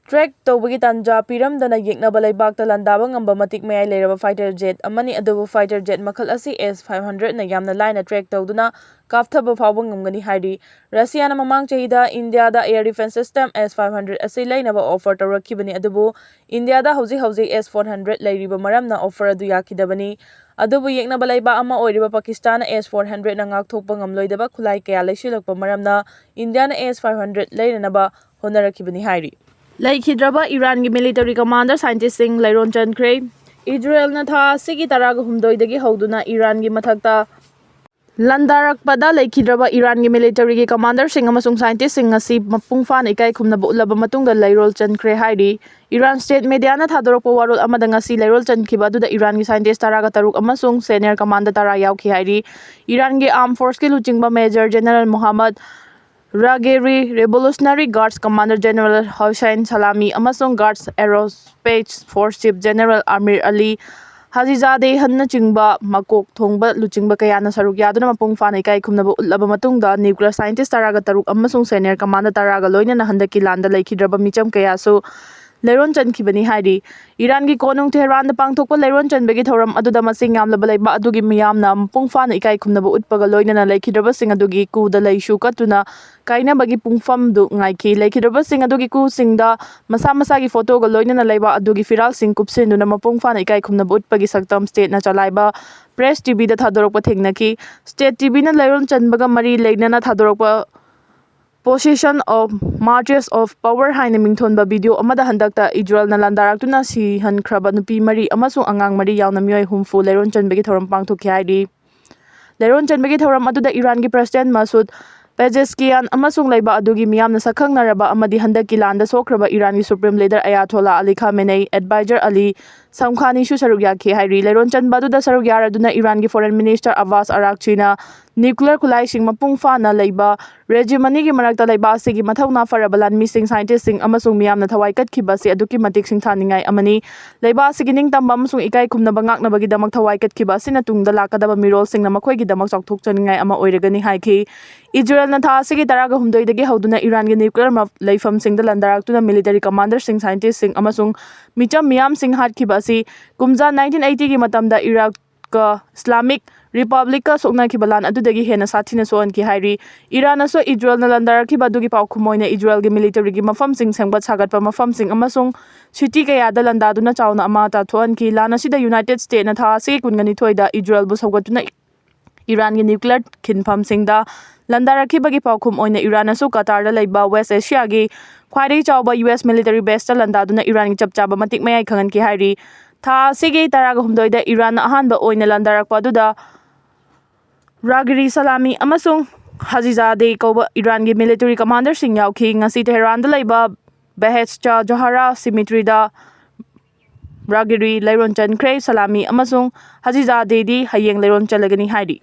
track ꯇꯧꯕꯒꯤ ꯇꯥꯟꯖꯥ ꯄꯤꯔꯝꯗꯅ ꯌꯦꯛꯅꯕ ꯂꯩꯕꯥꯛꯇ ꯂꯥꯟꯗꯥꯕ ꯉꯝꯕ ꯃꯇꯤꯛ ꯃꯌꯥꯏ ꯂꯩꯔꯕ fighter jet ꯑꯃꯅꯤ꯫ ꯑꯗꯨꯕꯨ fighter jet ꯃꯈꯜ ꯑꯁꯤ S five hundredꯅ ꯌꯥꯝꯅ ꯂꯥꯏꯅ track ꯇꯧꯗꯨꯅ ꯀꯥꯞꯊꯕ ꯐꯥꯎꯕ ꯉꯝꯒꯅꯤ ꯍꯥꯏꯔꯤ꯫ ꯔꯁꯤꯌꯥꯅ ꯃꯃꯥꯡ ꯆꯍꯤꯗ ꯏꯟꯗꯤꯌꯥꯗ air defense system S five hundred ꯑꯁꯤ ꯂꯩꯅꯕ offer ꯇꯧꯔꯛꯈꯤꯕꯅꯤ, ꯑꯗꯨꯕꯨ ꯏꯟꯗꯤꯌꯥꯗ ꯍꯧꯖꯤꯛ ꯍꯧꯖꯤꯛ S four hundred ꯂꯩꯔꯤꯕ ꯃꯔꯝꯅ offer ꯑꯗꯨ ꯌꯥꯈꯤꯗꯕꯅꯤ꯫ ꯑꯗꯨꯕꯨ ꯌꯦꯛꯅꯕ ꯂꯩꯕꯥꯛ ꯑꯃ ꯑꯣꯏꯔꯤꯕ ꯄꯥꯀꯤꯁꯇꯥꯟꯅ S four hundredꯅ ꯉꯥꯛꯊꯣꯛꯄ ꯉꯝꯂꯣꯏꯗꯕ ꯈꯨꯠꯂꯥꯏ ꯀꯌꯥ ꯂꯩꯁꯤꯜꯂꯛꯄ ꯃꯔꯝꯅ ꯏꯟꯗꯤꯌꯥꯅ S five hundred ꯂꯩꯅꯅꯕ ꯍꯣꯠꯅꯔꯛꯈꯤꯕꯅꯤ ꯍꯥꯏꯔꯤ꯫ ꯂꯩꯈꯤꯗ꯭ꯔꯕ ꯏꯔꯥꯟꯒꯤ military commander scientistꯁꯤꯡ ꯂꯩꯔꯣꯟ ꯆꯟꯈ꯭ꯔꯦ꯫ ꯏꯖꯔꯦꯜꯅ ꯊꯥ ꯑꯁꯤꯒꯤ ꯇꯔꯥꯒ ꯍꯨꯝꯗꯣꯏꯗꯒꯤ ꯍꯧꯗꯨꯅ ꯏꯔꯥꯟꯒꯤ ꯃꯊꯛꯇ ꯂꯥꯟꯗꯥꯔꯛꯄꯗ ꯂꯩꯈꯤꯗ꯭ꯔꯕ ꯏꯔꯥꯟꯒꯤ militaryꯒꯤ commanderꯁꯤꯡ ꯑꯃꯁꯨꯡ scientistꯁꯤꯡ ꯑꯁꯤ ꯃꯄꯨꯡ ꯐꯥꯅ ꯏꯀꯥꯏ ꯈꯨꯝꯅꯕ ꯎꯠꯂꯕ ꯃꯇꯨꯡꯗ ꯂꯩꯔꯣꯜ ꯆꯟꯈ꯭ꯔꯦ ꯍꯥꯏꯔꯤ꯫ ꯏꯔꯥꯟ state mediaꯅ ꯊꯥꯗꯣꯔꯛꯄ ꯋꯥꯔꯣꯜ ꯑꯃꯗ ꯉꯁꯤ ꯂꯩꯔꯣꯜ ꯆꯟꯈꯤꯕ ꯑꯗꯨꯗ ꯏꯔꯥꯟꯒꯤ scientist ꯇꯔꯥꯒ ꯇꯔꯨꯛ ꯑꯃꯁꯨꯡ senior commander ꯇꯔꯥ ꯌꯥꯎꯈꯤ ꯍꯥꯏꯔꯤ꯫ ꯏꯔꯥꯟꯒꯤ armed forceꯀꯤ ꯂꯨꯆꯤꯡꯕ Major General Mohammad Ragheri, Revolutionary Guards Commander General Hossein Salami ꯑꯃꯁꯨꯡ Guards Aerospace Force Chief General Amir Ali Hajizadehꯅꯆꯤꯡꯕ ꯃꯀꯣꯛ ꯊꯣꯡꯕ ꯂꯨꯆꯤꯡꯕ ꯀꯌꯥꯅ ꯁꯔꯨꯛ ꯌꯥꯗꯨꯅ ꯃꯄꯨꯡ ꯐꯥꯅ ꯏꯀꯥꯏ ꯈꯨꯝꯅꯕ ꯎꯠꯂꯕ ꯃꯇꯨꯡꯗ nuclear scientist ꯇꯔꯥꯒ ꯇꯔꯨꯛ ꯑꯃꯁꯨꯡ senior commander ꯇꯔꯥꯒ ꯂꯣꯏꯅꯅ ꯍꯟꯗꯛꯀꯤ ꯂꯥꯟꯗ ꯂꯩꯈꯤꯗ꯭ꯔꯕ ꯃꯤꯆꯝ ꯀꯌꯥꯁꯨ ꯂꯩꯔꯣꯟ ꯆꯟꯈꯤꯕꯅꯤ ꯍꯥꯏꯔꯤ꯫ ꯏꯔꯥꯟꯒꯤ ꯀꯣꯅꯨꯡ ꯇꯦꯍꯔꯥꯟꯗ ꯄꯥꯡꯊꯣꯛꯄ ꯂꯩꯔꯣꯟ ꯆꯟꯕꯒꯤ ꯊꯧꯔꯝ ꯑꯗꯨꯗ ꯃꯁꯤꯡ ꯌꯥꯝꯂꯕ ꯂꯩꯕꯥꯛ ꯑꯗꯨꯒꯤ ꯃꯤꯌꯥꯝꯅ ꯃꯄꯨꯡ ꯐꯥꯅ ꯏꯀꯥꯏ ꯈꯨꯝꯅꯕ ꯎꯠꯄꯒ ꯂꯣꯏꯅꯅ ꯂꯩꯈꯤꯗ꯭ꯔꯕꯁꯤꯡ ꯑꯗꯨꯒꯤ ꯀꯨꯗ ꯂꯩꯁꯨ ꯀꯠꯇꯨꯅ ꯀꯥꯏꯅꯕꯒꯤ ꯄꯨꯡꯐꯝꯗꯨ ꯉꯥꯏꯈꯤ꯫ ꯂꯩꯈꯤꯗ꯭ꯔꯕꯁꯤꯡ ꯑꯗꯨꯒꯤ ꯀꯨꯁꯤꯡꯗ ꯃꯁꯥ ꯃꯁꯥꯒꯤ photoꯒ ꯂꯣꯏꯅꯅ ꯂꯩꯕꯥꯛ ꯑꯗꯨꯒꯤ ꯐꯤꯔꯥꯜꯁꯤꯡ ꯀꯨꯞꯁꯤꯟꯗꯨꯅ ꯃꯄꯨꯡ ꯐꯥꯅ ꯏꯀꯥꯏ ꯈꯨꯝꯅꯕ ꯎꯠꯄꯒꯤ ꯁꯛꯇꯝ stateꯅ ꯆꯂꯥꯏꯕ Press TVꯗ ꯊꯥꯗꯣꯔꯛꯄ ꯊꯦꯡꯅꯈꯤ꯫ State TVꯅ ꯂꯩꯔꯣꯟ ꯆꯟꯕꯒ ꯃꯔꯤ ꯂꯩꯅꯅ ꯊꯥꯗꯣꯔꯛꯄ Possession of Martyrs of Power ꯍꯥꯏꯅ ꯃꯤꯡꯊꯣꯟꯕ ꯚꯤꯗꯤꯑꯣ ꯑꯃꯗ ꯍꯟꯗꯛꯇ ꯏꯖꯔꯦꯜꯅ ꯂꯥꯟꯗꯥꯔꯛꯇꯨꯅ ꯁꯤꯍꯟꯈ꯭ꯔꯕ ꯅꯨꯄꯤ ꯃꯔꯤ ꯑꯃꯁꯨꯡ ꯑꯉꯥꯡ ꯃꯔꯤ ꯌꯥꯎꯅ ꯃꯤꯑꯣꯏ ꯍꯨꯝꯐꯨ ꯂꯩꯔꯣꯟ ꯆꯟꯕꯒꯤ ꯊꯧꯔꯝ ꯄꯥꯡꯊꯣꯛꯈꯤ ꯍꯥꯏꯔꯤ꯫ ꯂꯩꯔꯣꯟ ꯆꯟꯕꯒꯤ ꯊꯧꯔꯝ ꯑꯗꯨꯗ ꯏꯔꯥꯟꯒꯤ ꯄ꯭ꯔꯁꯤꯗꯦꯟ ꯃꯁꯨꯗ ꯄꯦꯖꯦꯁꯀꯤꯌꯥꯟ ꯑꯃꯁꯨꯡ ꯂꯩꯕꯥꯛ ꯑꯗꯨꯒꯤ ꯃꯤꯌꯥꯝꯅ ꯁꯛꯈꯪꯅꯔꯕ ꯑꯃꯗꯤ ꯍꯟꯗꯛꯀꯤ ꯂꯥꯟꯗ ꯁꯣꯛꯈ꯭ꯔꯕ ꯏꯔꯥꯟꯒꯤ ꯁꯨꯄ꯭ꯔꯤꯝ ꯂꯤꯗꯔ ꯑꯌꯥꯊꯣꯂꯥ ꯑꯂꯤ ꯈꯥꯃꯦꯅꯦꯏ, ꯑꯦꯗꯚꯥꯏꯖꯔ ꯑꯂꯤ ꯁꯝꯈꯥꯅꯤꯁꯨ ꯁꯔꯨꯛ ꯌꯥꯈꯤ ꯍꯥꯏꯔꯤ꯫ ꯂꯩꯔꯣꯟ ꯆꯟꯕ ꯑꯗꯨꯗ ꯁꯔꯨꯛ ꯌꯥꯔꯗꯨꯅ ꯏꯔꯥꯟꯒꯤ ꯐꯣꯔꯦꯟ ꯃꯤꯅꯤꯁꯇꯔ ꯑꯕꯥꯁ ꯑꯔꯥꯛꯆꯤꯅ ꯅ꯭ꯌꯨꯀ꯭ꯂꯤꯌꯔ ꯈꯨꯠꯂꯥꯏꯁꯤꯡ ꯃꯄꯨꯡ ꯐꯥꯅ ꯂꯩꯕ ꯔꯦꯖꯤꯝ ꯑꯅꯤꯒꯤ ꯃꯔꯛꯇ ꯂꯩꯕꯥꯛ ꯑꯁꯤꯒꯤ ꯃꯊꯧꯅꯥ ꯐꯔꯕ ꯂꯥꯟꯃꯤꯁꯤꯡ, ꯁꯥꯏꯟꯇꯤꯁꯁꯤꯡ ꯑꯃꯁꯨꯡ ꯃꯤꯌꯥꯝꯅ ꯊꯋꯥꯏ ꯀꯠꯈꯤꯕ ꯑꯁꯤ ꯑꯗꯨꯛꯀꯤ ꯃꯇꯤꯛ ꯁꯤꯡꯊꯥꯅꯤꯡꯉꯥꯏ ꯑꯃꯅꯤ꯫ ꯂꯩꯕꯥꯛ ꯑꯁꯤꯒꯤ ꯅꯤꯡꯇꯝꯕ ꯑꯃꯁꯨꯡ ꯏꯀꯥꯏ ꯈꯨꯝꯅꯕ ꯉꯥꯛꯅꯕꯒꯤꯗꯃꯛ ꯊꯋꯥꯏ ꯀꯠꯈꯤꯕ ꯑꯁꯤꯅ ꯇꯨꯡꯗ ꯂꯥꯛꯀꯗꯕ ꯃꯤꯔꯣꯜꯁꯤꯡꯅ ꯃꯈꯣꯏꯒꯤꯗꯃꯛ ꯆꯥꯎꯊꯣꯛꯆꯅꯤꯡꯉꯥꯏ ꯑꯃ ꯑꯣꯏꯔꯒꯅꯤ ꯍꯥꯏꯈꯤ꯫ ꯏꯖꯔꯦꯜꯅ ꯊꯥ ꯑꯁꯤꯒꯤ ꯇꯔꯥꯒ ꯍꯨꯝꯗꯣꯏꯗꯒꯤ ꯍꯧꯗꯨꯅ ꯏꯔꯥꯟꯒꯤ ꯅ꯭ꯌꯨꯀ꯭ꯂꯤꯌꯔ ꯃ-, ꯂꯩꯐꯝꯁꯤꯡꯗ ꯂꯥꯟꯗꯥꯔꯛꯇꯨꯅ ꯃꯤꯂꯤꯇꯔꯤ ꯀꯃꯥꯟꯗꯔꯁꯤꯡ, ꯁꯥꯏꯟꯇꯤꯁꯁꯤꯡ ꯑꯃꯁꯨꯡ ꯃꯤꯆꯝ ꯃꯤꯌꯥꯝꯁꯤꯡ ꯍꯥꯠꯈꯤꯕ ꯑꯁꯤ ꯀꯨꯝꯖꯥ ꯅꯥꯏꯟꯇꯤꯟ ꯑꯩꯠꯇꯤꯒꯤ ꯃꯇꯝꯗ ꯏꯔꯥꯛꯀ ꯏꯁꯂꯥꯃꯤꯛ ꯔꯤꯄꯕ꯭ꯂꯤꯛꯀ ꯁꯣꯛꯅꯈꯤꯕ ꯂꯥꯟ ꯑꯗꯨꯗꯒꯤ ꯍꯦꯟꯅ ꯁꯥꯊꯤꯅ ꯁꯣꯛꯍꯟꯈꯤ ꯍꯥꯏꯔꯤ꯫ ꯏꯔꯥꯟꯅꯁꯨ ꯏꯖꯔꯦꯜꯅ ꯂꯥꯟꯗꯥꯔꯛꯈꯤꯕ ꯑꯗꯨꯒꯤ ꯄꯥꯎꯈꯨꯝ ꯑꯣꯏꯅ ꯏꯖꯔꯦꯜꯒꯤ ꯃꯤꯂꯤꯇꯔꯤꯒꯤ ꯃꯐꯝꯁꯤꯡ, ꯁꯦꯝꯒꯠ ꯁꯥꯒꯠꯄ ꯃꯐꯝꯁꯤꯡ ꯑꯃꯁꯨꯡ ꯁꯤꯇꯤ ꯀꯌꯥꯗ ꯂꯥꯟꯗꯥꯗꯨꯅ ꯆꯥꯎꯅ ꯑꯃꯥꯡ ꯑꯇꯥ ꯊꯣꯛꯍꯟꯈꯤ꯫ ꯂꯥꯟ ꯑꯁꯤꯗ ꯌꯨꯅꯥꯏꯇꯦꯗ ꯁ꯭ꯇꯦꯠꯅ ꯊꯥ ꯑꯁꯤꯒꯤ ꯀꯨꯟꯒ ꯅꯤꯊꯣꯏꯗ ꯏꯖꯔꯦꯜꯕꯨ ꯁꯧꯒꯠꯇꯨꯅ ꯏꯔꯥꯟꯒꯤ ꯅ꯭ꯌꯨꯀ꯭ꯂꯤꯌꯔ ꯈꯤꯟꯐꯝꯁꯤꯡꯗ ꯂꯥꯟꯗꯥꯔꯛꯈꯤꯕꯒꯤ ꯄꯥꯎꯈꯨꯝ ꯑꯣꯏꯅ ꯏꯔꯥꯟꯅꯁꯨ ꯀꯇꯥꯔꯗ ꯂꯩꯕ ꯋꯦꯁ ꯑꯦꯁꯤꯌꯥꯒꯤ ꯈ꯭ꯋꯥꯏꯗꯒꯤ ꯆꯥꯎꯕ ꯌꯨ ꯑꯦꯁ ꯃꯤꯂꯤꯇꯔꯤ ꯕꯦꯁꯇ ꯂꯥꯟꯗꯥꯗꯨꯅ ꯏꯔꯥꯟꯒꯤ ꯆꯞ ꯆꯥꯕ ꯃꯇꯤꯛ ꯃꯌꯥꯏ ꯈꯪꯍꯟꯈꯤ ꯍꯥꯏꯔꯤ꯫ ꯊꯥ ꯑꯁꯤꯒꯤ ꯇꯔꯥꯒ ꯍꯨꯝꯗꯣꯏꯗ ꯏꯔꯥꯟꯅ ꯑꯍꯥꯟꯕ ꯑꯣꯏꯅ ꯂꯥꯟꯗꯥꯔꯛꯄ ꯑꯗꯨꯗ ꯔꯥꯒꯤꯔꯤ ꯁꯂꯥꯃꯤ ꯑꯃꯁꯨꯡ ꯍꯖꯤꯖꯥꯗꯦ ꯀꯧꯕ ꯏꯔꯥꯟꯒꯤ ꯃꯤꯂꯤꯇꯔꯤ ꯀꯃꯥꯟꯗꯔꯁꯤꯡ ꯌꯥꯎꯈꯤ꯫ ꯉꯁꯤ ꯇꯦꯍꯔꯥꯟꯗ ꯂꯩꯕ ꯕꯦꯍꯦꯁꯆꯥ ꯖꯣꯍꯥꯔꯥ ꯁꯤꯃꯤꯇ꯭ꯔꯤꯗ ꯔꯥꯒꯤꯔꯤ ꯂꯩꯔꯣꯟ ꯆꯟꯈ꯭ꯔꯦ꯫ ꯁꯂꯥꯃꯤ ꯑꯃꯁꯨꯡ ꯍꯖꯤꯖꯥꯗꯦꯗꯤ ꯍꯌꯦꯡ ꯂꯩꯔꯣꯟ ꯆꯜꯂꯒꯅꯤ ꯍꯥꯏꯔꯤ꯫